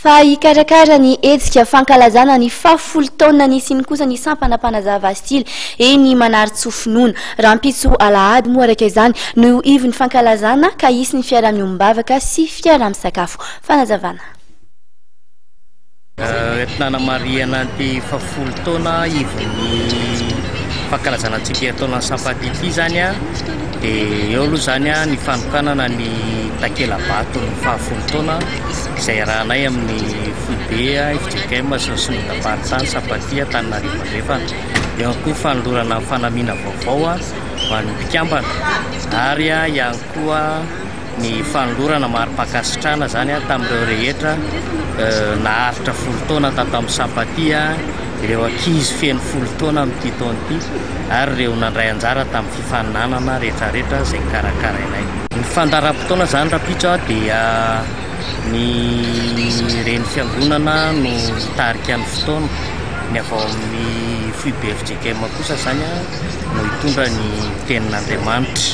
Fa hikarakara ny hetsika fankalazana ny fahafolo taona nisiany kosa ny sampana Mpanazava Stily eny Manarintsoa Finoana. Rahampitso alahady moa araka izany no ivon'ny fankalazana ka hisy ny fiaraha-miombom-bavaka sy fiaraha-misakafo. Fanazavana. Entina hanamarihana ity fahafolo taona ivon'ny fankalazana tsingerintaonan'ny Sampati ity izany dia eo aloha izany ny fanokanana ny takela-baton'ny fahafolo taona izay iarahanay amin'ny foibe fjkm sy ny synodam-paritany Sampati Antananarivo Andrefana. Eo ihany koa fanolorana ny fanamiana vaovao ho an'ny mpikambana ary ihany koa ny fanolorana mari-pankasitrahana izany tamin'ireo rehetra naharitra folo taona tato amin'ny Sampati, ireo ankizy feno folo taona amin'ity taona ity ary ireo nandray anjara tamin'ny fifaninanana rehetrarehetra izay karakarainay. Ny fandaharam-potoana izany rahampitso dia ny reny fiangonana no hitarika ny fotoana, ny avy ao amin'ny foibe fjkm kosa izany no hitondra ny tenin'Andriamanitra.